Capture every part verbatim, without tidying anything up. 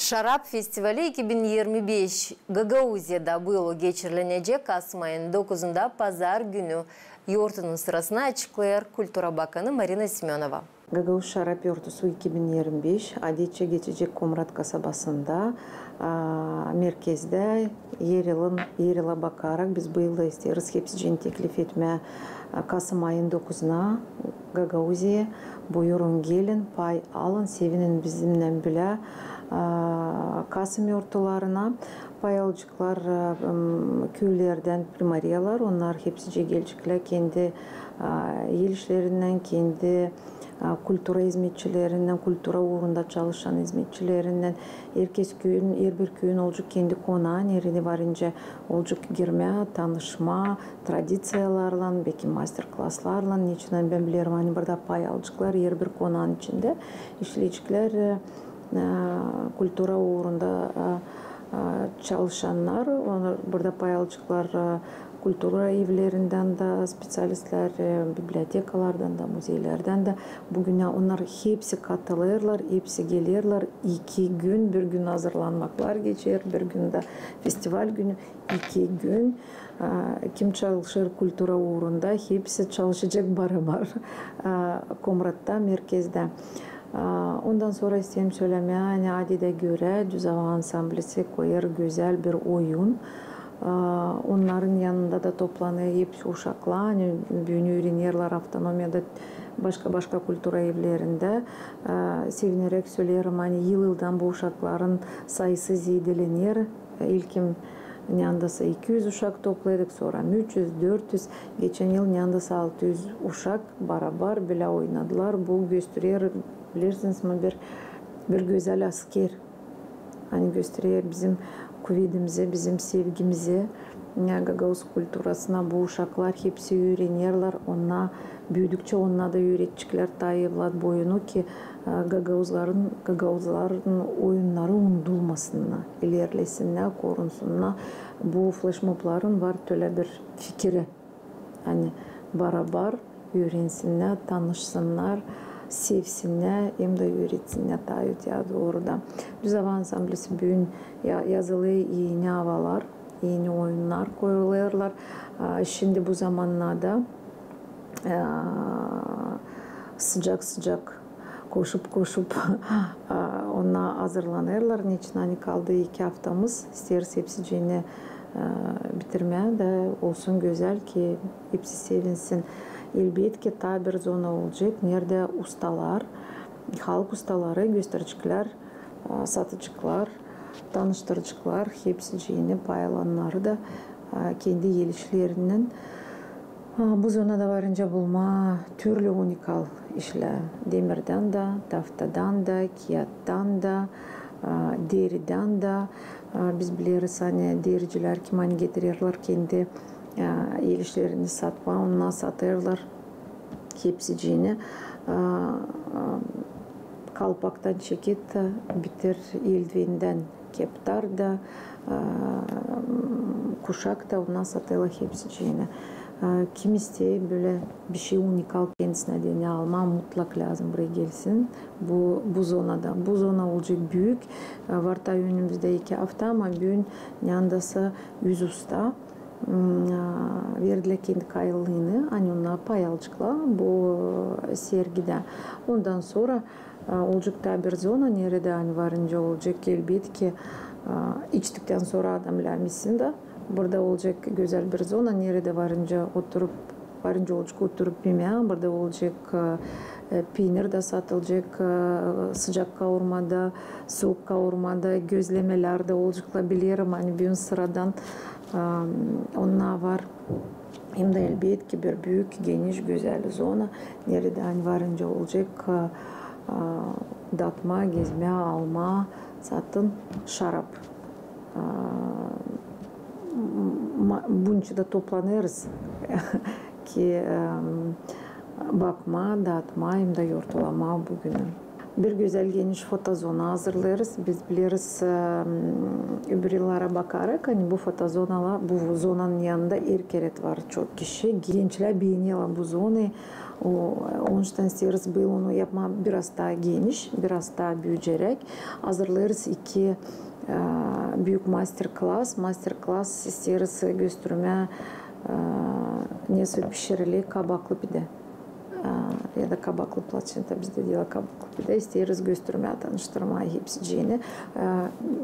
Şarap festivali iki bin irmi beş Gagauziyada bu yıl geçirilecek kasım ayın dokuzunda, pazar günü. Yortunun sırasını açıklêêr kultura bakanı Marina Semönova. Gagauz şarap yortusu iki bin irmi beş adetçä geçecek Komrat kasabasında, a, merkezdä. Er yılın, er yıla bakarak biz bu yıl da isteeriz hepsicini teklif etmää, a, kasım ayın dokuzuna Gagauziyaya. Buyurun, gelin, pay alın, sevinin bizimnän bilä, a, kasım yortularına. Pay alaceklar, a, m, küülerdän primariyalar, onnar hepsicii geleceklär kendi, a, el işlerinnän, kendi, a, kultura izmetçilerinnän, kultura uurunda çalışan izmetçilerinnän. Herkez küüyün, herbir küüyün olacek kendi konaa, neredä varınca olacek girmää, tanışmaa tradiţiyalarlan, beki master-klaslarlan. Neçin bän bilerim, ani burada pay alaceklar herbir konaanın içindä işleyeceklär, e, e, kultura uurunda, e, e, çalışannar, onnar burada pay alaceklar, e, kultura evlerindän dä speţialistlär, e, bibliotekalardan da, muzeylerdän dä. Büün onnar hepsi katılêrlar, hepsi gelerlär. İki gün, bir gün hazırlanmaklar geçer, bir gün dä festival günü, iki gün. E, kim çalışêr kultura uurunda, hepsi çalışacek barabar, e, Komratta, merkezdä. A, ondan sora isteerim sölemää, ani adedä görä Düz ava ansamblisi koyêr gözäl bir oyun. A, onnarın yanında da toplanêr hepsi uşaklar, ani büün üürenerlär avtonomiyada başka-başka kultura evlerindä. A, sevineräk söleerim, ani yıl-yıldan bu uşakların sayısı zeedelener. İlkin näändäsä iki üz uşak topladık, sora üç üz, dört üz, geçän yıl näändäsä altı üz uşak barabar bilä oynadılar. Bu gösterer, bilersiniz mi, bir, bir gözäl asker. Ani gösterer bizim kuvedimizi, bizim sevgimizi, e, gagauz kulturasına. Bu uşaklar hepsi üürenerlär, onnar büüdükçä onnar da üüredeceklär taa evlat boyunu ki, e, gagauzların, gagauzların oyunnarı unudulmasınnar, ilerlesinnär, korunsunnar. Bu fleşmobların var tölä bir fikiri. Ani barabar üürensinnär, tanışsınnar, sevsinnär, hem dä üüretsinnär taa öteyä dooru da. Düz ava ansamblisi büün ya-, yazılêr eni avalar, eni oyunnar koyulêrlar. A, şindi bu zamannada, a, sıcak-sıcak koşup-koşup, a, onnar hazırlanêrlar. Neçin ani kaldı iki aftamız, isteeriz hepsicini, a, bitirmää da olsun gözäl ki hepsi sevinsin. Elbetki, taa bir zona olacek, neredä ustalar, halk ustaları göstereceklär, a, sataceklar, tanıştıraceklar hepsicini, pay alannarı da, a, kendi el işlerinnän. A, bu zonada varınca bulmaa türlü unikal işlär. Demirdän dä, taftadan da, kiyattan da, a, deridän dä. A, biz bileriz, ani dericilär, kim ani getirerlär kendi, a, el işlerini satmaa, onnar satêrlar hepsicini, a, a, kalpaktan çekit, bitir eldivendän keptar da, a, kuşak ta, onnar satêrlar hepsicini. A, kim isteer bölä bişey unikal kendisinä deyni almaa, mutlak lääzım buraya gelsin. Bu, bu zonada. Bu zona olacek büük. A, var taa önümüzdä iki afta, ama büün näändäsä üz usta, m, a, verdilär kendi kayılını, ani onnar pay alaceklar bu sergidä. Ondan sora, a, olacek taa bir zona, neredä ani varınca olacek, elbetki, a, içtiktän sora adam lääm içsin dä. Burada olacek gözäl bir zona, neredä varınca oturup, varınca olacek oturup imää. Burada olacek, e, e, piinir dä satılacek, e, sıcak kaurma da, suuk kaurma da, gözlemelär dä olaceklar. Bilerim, ani büün sıradan, e, onnar var. Hem dä elbetki bir büük, geniş, gözäl zona, neredä ani varınca olacek, e, e, datmaa, gezmää, almaa, satın şarap. A, ma-, bunun için dä toplanêrız ki, e, bakmaa, datmaa hem dä yortulamaa bu günü. Bir gözäl geniş fotozona hazırlêêrız. Biz bileriz, e, öbür yıllara bakarak, ani bu fotozonala-, bu zonanın yanında herkerä var çok kişi. Gençlär beenerlär bu zonayı. O, onuştan isteeriz bu yıl onu yapmaa biraz taa geniş, biraz taa büüdecek. Hazırlêêrız iki, e, büük master-klass. Master-klass isteeriz göstermää, e, nesoy pişiriler kabaklı pidä. E, ya da kabaklı plaçenta, bizdä deerlär kabaklı pidä. İsteeriz göstermää, tanıştırmaa hepsicini. E,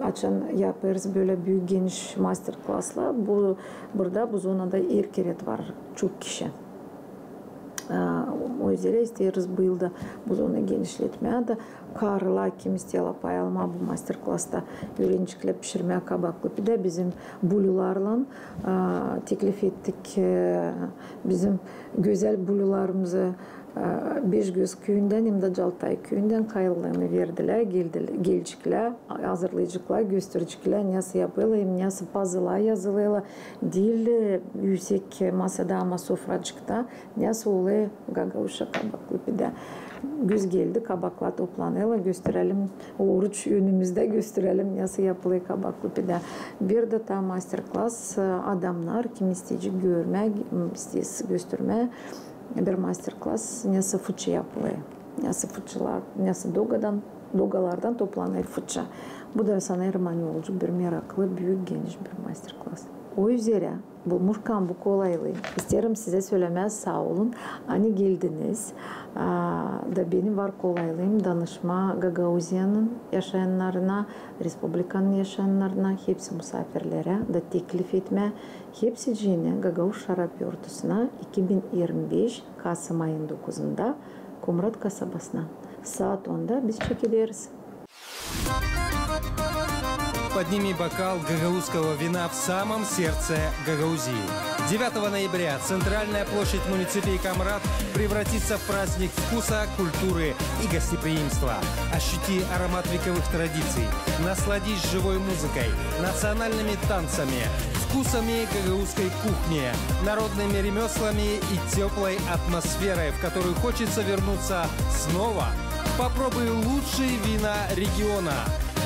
açan yapêrız bölä büük geniş master-klasslar, bu, burada, bu zonada erkerä var çok kişi. E, o üzerä isteeriz bu yılda bu zonayı genişletmää da karılar, kim isteerlär pay almaa bu master-klassta, üürenecekler pişirmää kabaklı pidä bizim blularlan, e, teklif ettik, e, bizim gözäl blularımızı, e, Beşgöz küüyündän hem dä Caltay küüyündän kayıtlarını verdilär, geldil-, geleceklär, hazırlayaceklar, göstereceklär, nesoy yapılêr hem nesoy pazılar yazılêrlar. Diil, e, üüsek masada, ama sofracıkta nesoy olêr gagauzça kabaklı pidä. Güz geldi, kabaklar toplanêrlar, gösterelim, oruç önümüzdä, gösterelim, nesoy yapılêr kabaklı pidä. Bir dä taa master-klass, e, adamnar, kim isteyecek görmää, isteer göstermää, bir master-klass, nesoy fıçı yapılêr. Nesoy fıçılar, nesoy dogadan, dogalardan toplanêr fıçı. Bu da, sanêrım, ani olacek bir meraklı, büük, geniş bir master-klass. O üzerä, bulmuşkan bu kolaylıı, isteerim sizä sölemää saa olun, ani geldiniz. A, da benim var kolaylıım danışmaa Gagauziyanın yaşayannarına, respublikanın yaşayannarına, hepsi musaafirlerä da teklif etmää hepsicini Gagauz şarap yortusuna iki bin irmi beş kasım ayın dokuzunda Komrat kasabasına. Saat onda biz çekederiz. Подними бокал гагаузского вина в самом сердце Гагаузии. Девятого ноября центральная площадь муниципии Камрад превратится в праздник вкуса, культуры и гостеприимства. Ощути аромат вековых традиций, насладись живой музыкой, национальными танцами, вкусами гагаузской кухни, народными ремёслами и тёплой атмосферой, в которую хочется вернуться снова. Попробуй лучшие вина региона.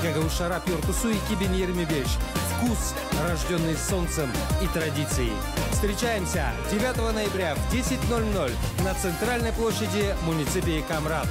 Gagauz şarap yortusu iki bin irmi beş. Вкус, рождённый солнцем и традицией. Встречаемся девятого ноября в десять ноль ноль на центральной площади муниципии Камрад.